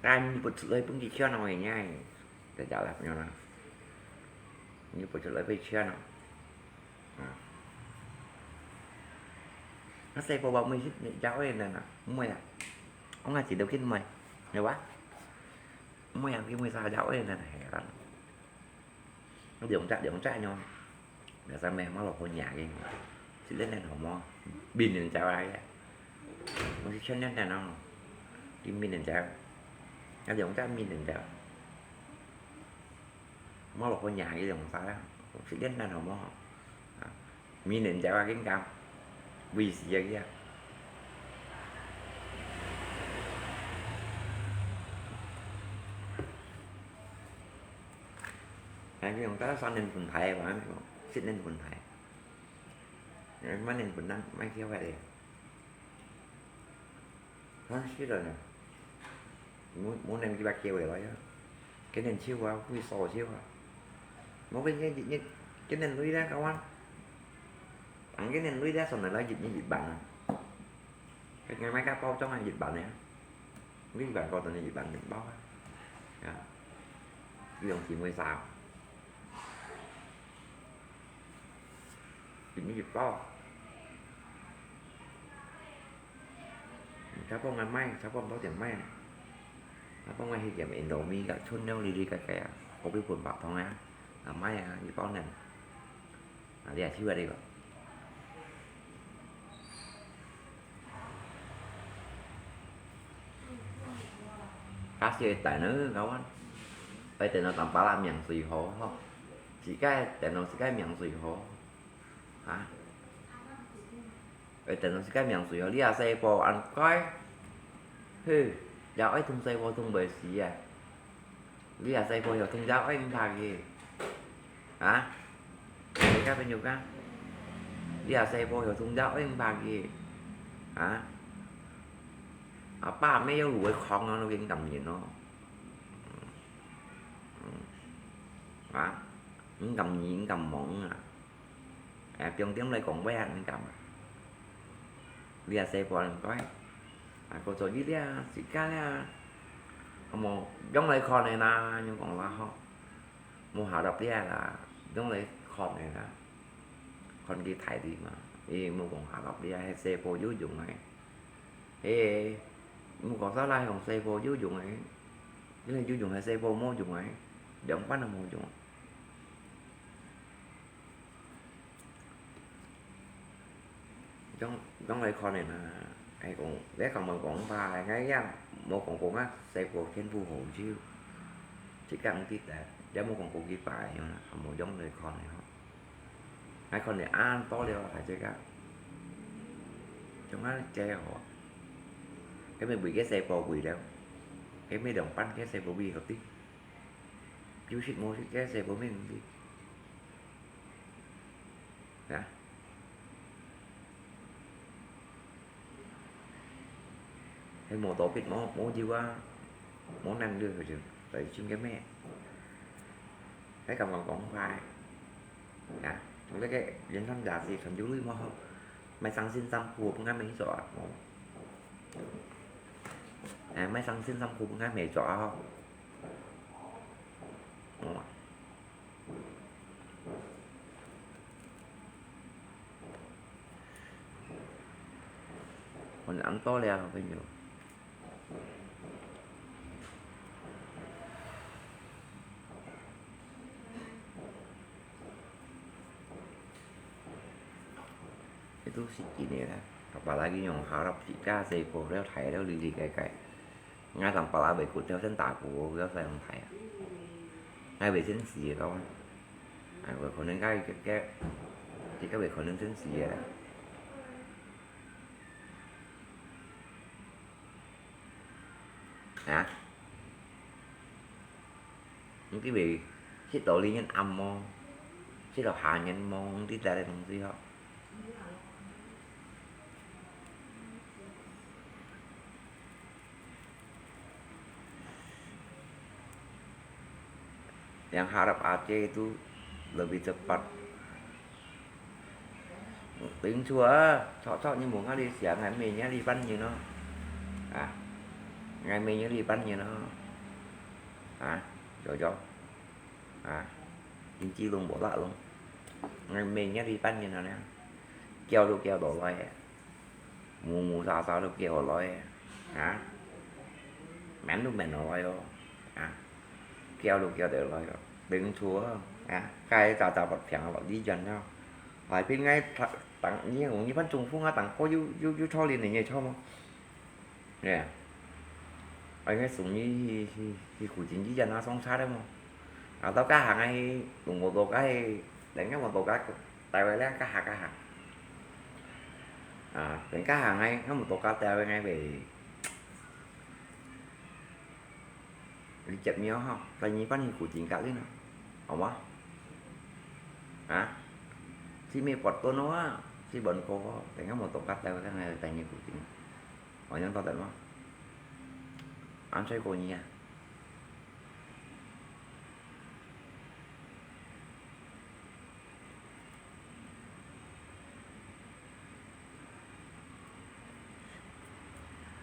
Kan bật lưới pun ji chen no ngai. Te ja la nyo na. Ni bật lưới pe chen no. Nó sẽ có bao nhiêu phút jauh này nè, mười à? Ông là chỉ điều khiển mười, hiểu ba? Mười à, cái mười sao jauh này nè, hè lắm. Nó giống chắc, giống chắc nhau. Để sao mẹ má lọc con nhà cái. Chỉ lên này nó mò. Bình đến chào ai á. Nó sẽ chân lên này nó. Cái bình đến chào. Nó giống chắc bình đến chào. Mò lọc con nhà cái giống sao á. Chỉ lên này nó mò. À. 明年就愛緊講，為時啊，佢啊。哎，佢用到三年分大个嘛，四年分大。哎，慢年分人，莫跳開咧。 看死人啊！無，無能力把機會來啊！今年手啊，會燒手啊！無，今年，今年，今年鐳咧，各位。啊，今年鐳咧，上來來一，一萬啊！該買个包裝啊，一萬呢！你一萬個等於一萬零包啊！啊，你用錢會燒。 一日一包。佢幫𠊎買，佢幫到店買。佢幫𠊎去店Indomie个，春了哩哩个个啊，kopi粉白糖啊，啊買啊，一包呢。啊，你也去啊，你个。 假使會等哦，各位，會等到當巴拉命最好吼，自家等到自家命最好，啊？會等到自家命最好，你若細胞恁乖，嘿，也愛同細胞同袂死啊！ 你若細胞有通知愛毋怕佢？啊？你个朋友講，你若細胞有通知愛毋怕佢？啊？阿爸阿姆有路會扛啊，你緊感恩咯。嗯。啊？毋敢你，毋敢望啊。 哎，放點來講話啊，你敢啊？你也細半該，啊，過做一了，自家了，無用來看个啦，用講話吼，無下落了啦，用來看个啦，看佢大力嘛，誒，無講下落了，係細胞有用个，誒，無講啥啦，用細胞有用个，因為有用係細胞無用个，兩半都無用。 用，用來看个嘛，係講，你講無講吧，𠊎也無講過啊，細個天賦好少，自家毋記得，也無講過幾擺樣啦，無用來看个吼。𠊎看你恁多了，大隻个，像恁个好啊，佢咪為个細胞為了，佢咪兩半个細胞為好啲，有食無食个細胞咪毋知。 啊？係無多必，無，無油啊，無能力，佢就來尋个咩？係感覺講快。啊？你个人生價值全有你無好，買上身衫褲分𠊎妹著啊，無？哎，買上身衫褲分𠊎妹著啊，無？ 我恁多了，朋友。這都係真个啦，apalagi用下落自家細個了，大了，哩哩个个。 𠊎當巴拉尾骨條先打鼓，𠊎使用大啊。𠊎會先死个咯。啊，有可能該，該，這个有可能先死个啦。啊？你以為食到哩人暗無？食到下人無？你帶來東西吼？ Yang harap Aceh itu lebih cepat. Tính chùa, chọ chọ như mùng ngã đi xia ngài mì nhá đi bắn như nó. À, ngài mì nhá đi bắn như nó. À, rồi rồi. À, chính trị luôn bộ lạ luôn. Ngài mì nhá đi bắn như nó nè. Kéo đu kéo đổ lại. Mù mù xà xà都叫落來啊，啊，愐都愐落來哦，啊，叫都叫得來哦，頂錯啊，啊，該早早發病落醫院了，還變𠊎打，打，你講你番中風啊，打過又，又，又操練你也操嗎？哎呀，哎，該送你去，去，去附近醫院啊，送車的嗎？啊，到該行啊，去，用摩托該，人家摩托該帶回來，該下該下。啊，等該下𠊎，𠊎無多加帶回來，𠊎會，你接你吼，帶你搬去古井隔壁呢，好無？啊？去買薄凳哦啊，去換個哦，等下無多加帶回來，𠊎帶你古井。好像到得嗎？安睡過你啊？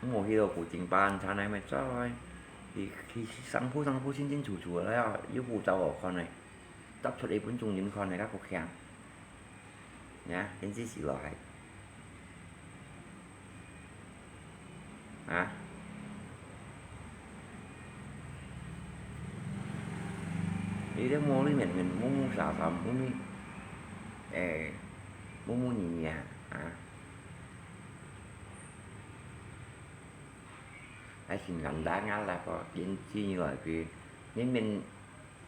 我去到古井搬，車內面走來，佢，佢上鋪上鋪清清楚楚个了，又好找我看个，踏出一分鐘人看个，該個強。呀，天氣起落來。 啊？你這摸你面面摸摸啥啥，摸摸，欸，摸摸你呀，啊？還係簡單啊，來個電視來个，明明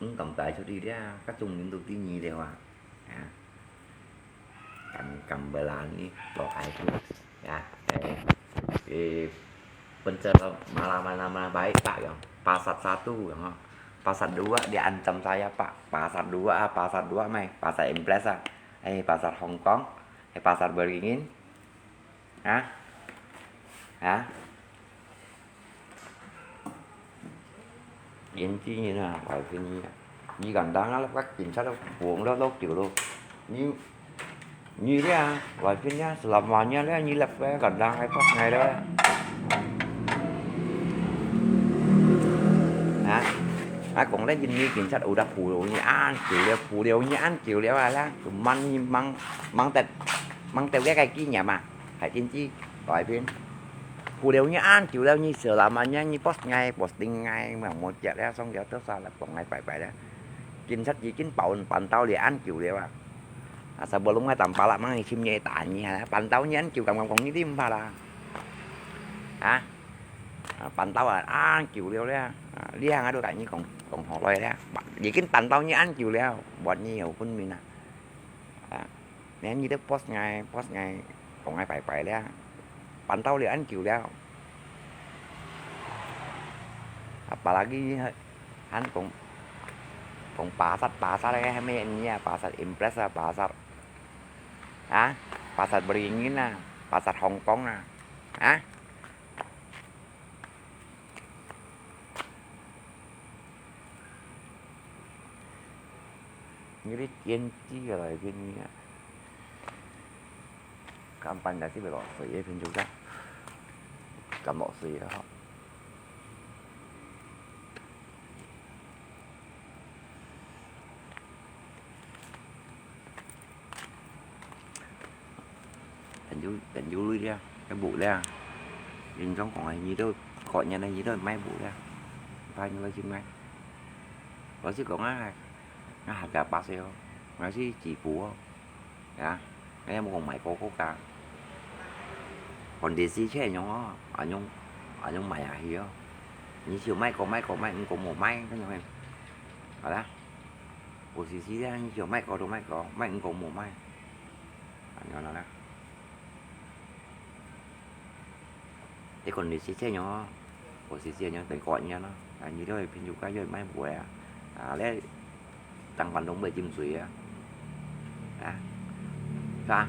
毋敢帶出去了，該種人都知你了啊，啊？ Gam-, gamelan ni lo ai tu. Ya, eh, eh, pencet lo mana-mana baik, Pak, yang. Pasar satu, yang, oh. Pasar dua diancam saya, Pak. Pasar dua, ah, pasar dua mai, pasar Impres, ah. Eh, pasar Hong Kong, eh, pasar Beringin. Ha? Ha? 年輕人啊，外邊啊，你敢當啊，摎警察都放了落掉咯。你，你這啊，外邊啊，selamanya這，你這个敢當還發呆了啊？啊？啊，講咧，因為警察有得扶了你恁久了，扶了你恁久了啊啦，就問你，問，問得，問得這个紀念啊。 還真係改變。扶了你恁久了，你selamanya你發呆，發呆，無，無接了，上了多少了，講來拜拜了。警察已經辦，辦到了恁久了啊。啊，sebelum个tanpa啦，mang你尋你打你啊，辦到你恁久，敢敢講你毋怕啦？啊？啊，辦到啊，恁久了了，啊，你還都同你講，講好來了，已經辦到你恁久了，無你有分明啊。啊。 Nè，你都發呆，發呆，講來拜拜了，辦到了恁久了。Apalagi還講，講pasar，pasar个，係咩呢啊？Pasar Impres啊，pasar，啊？Pasar Beringin啊，pasar Hong Kong啊，啊？ 你个天氣啊，來个呢啊，敢辦个係毋係落水个，平時个，敢落水个吼。 Tenju, tenju lui dia, cái bụi dia. Nhìn trong còn như đó, gọi nhà này như đó, máy bụi dia. Phải như là chứ máy. Có chứ còn á, nó hạt gà bát xíu. Nó chứ chỉ phủ không? Ya, cái mua còn máy có có cả. Còn để gì chứ nhung á, à nhung, à nhung máy à hiểu. Như chiều máy có máy có máy, cũng mua máy, cái nhung này. Hả đó? Ủa, xì xì thế, như kiểu máy có đồ máy có, máy cũng có mua máy. Anh nói nó nè. Thế còn nếu xì xì nhó, ủa, xì xì nhó, tên gọi nhá nó. À, như đó thì phim chụp cái rồi máy buổi à. À, lẽ tăng phản động bởi chim suối à. À. Sao?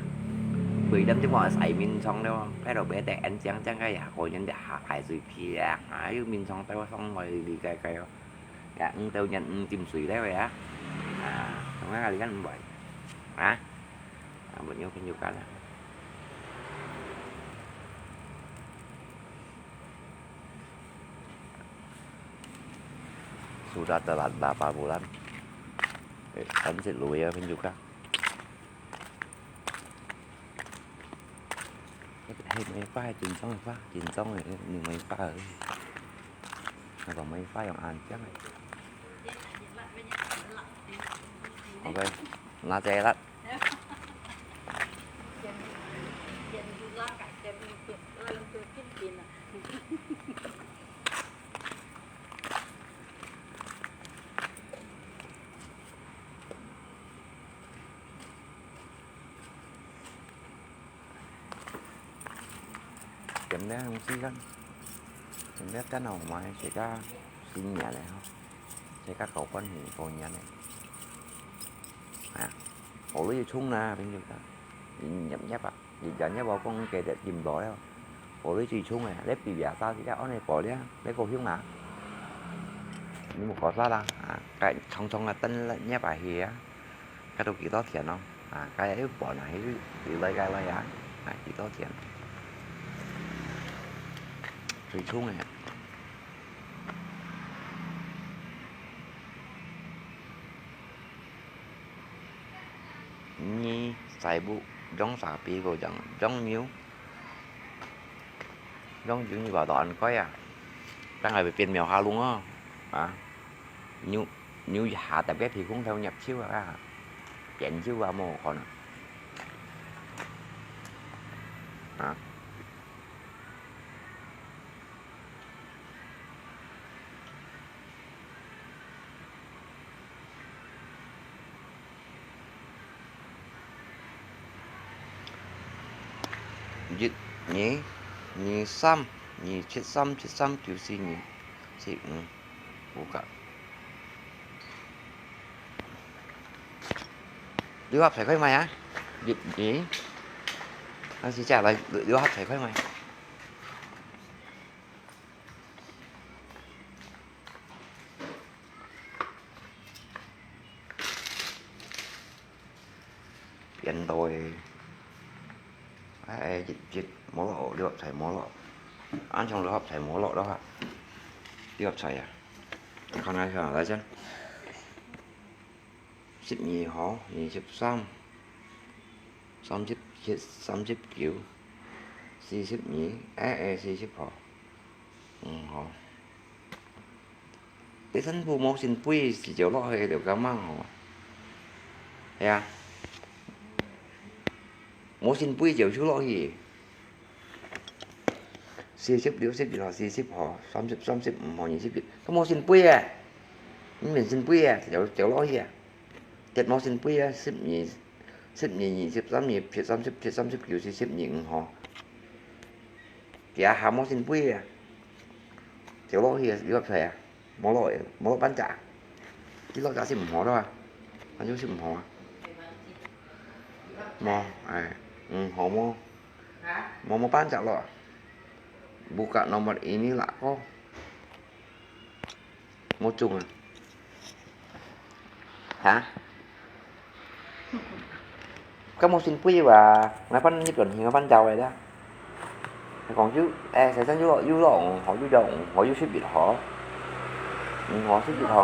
Bởi đâm chứ mà xài mình xong đâu, cái đầu bé té ăn chăng chăng cái à, coi nhân đã hạ phải rồi kìa. À, yêu mình xong tao xong rồi đi cái cái. Ya, eng tau nyan eng tim sui leh ya. Ah, tengah kali kan buat. Ah, buat nyo kan juga lah. Sudah telat berapa bulan? Eh, kan si Lui ya kan juga. Hey, may pa, tinsong pa, tinsong, eh, ni may pa, eh. Napa may pa yung antiang, eh. Okay, na chelat. 點了東西看，點了等下我們自家新年了吼，自家搞關係過年了。啊，我都要衝啦，朋友啊，你入入啊，你入入我講價就定到了，我都最衝啊，你比比啊，到底安尼保了，你高興啊？你莫搞啥啦，啊，該長長啊，等入啊去啊。 該都幾多錢咯？啊，該一盤啊，佢佢來該來啊，啊，幾多錢？最重个。你再不用沙皮个，用用牛，用牛你話到恁貴啊？等下會變廟下窿哦，啊！ 牛牛下搭个鼻空頭入手啊，變手啊，無可能。啊。一、二、二、三、二、七、三、七、三、九、四、二、四、五。 五角。六合彩開賣啊？六，咦？但是這來六合彩開賣。變到个，哎，一，一，無落，六合彩無落。恁樣六合彩無落了哈。六合彩啊，看一下，來先。十二號，二十三，三十七，三十九，四十二，哎，哎，四十號，五號。 你全部無聖杯就落去了，敢嘛吼？係啊，無聖杯就收落去。四十、六十一號、四十號、三十、三十五號、二十一，佢無聖杯啊，你免聖杯啊，就就落去啊，跌無聖杯啊，十二、十二、二十三、二十、三十、三十九、四十二、五號，佢還無聖杯啊，就落去啊，你話係啊？ 無落个，無落半隻。你落隻係毋好了啊，反正係毋好啊。無，哎，嗯，好無？無，無半隻咯。Buka nomor ini lah ko. 無中啊。 哈？該無聖杯哇，𠊎分日本去，𠊎分走个啦。講就，哎，先生又落，又落，嗯，好，又落，嗯，好，又十一號。嗯，好，十一號。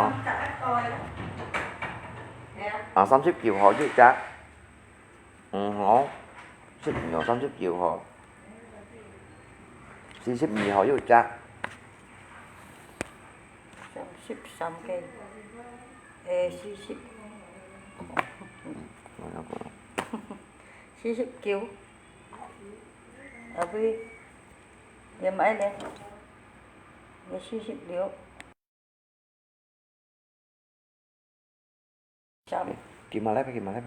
啊，三十九號又隻。嗯，好，十二號，三十九號。四十二號又隻。 三十三个，誒，四十，四十九，後尾，也買咧，也四十六。 Chăm. Kì mà lép, kì mà lép.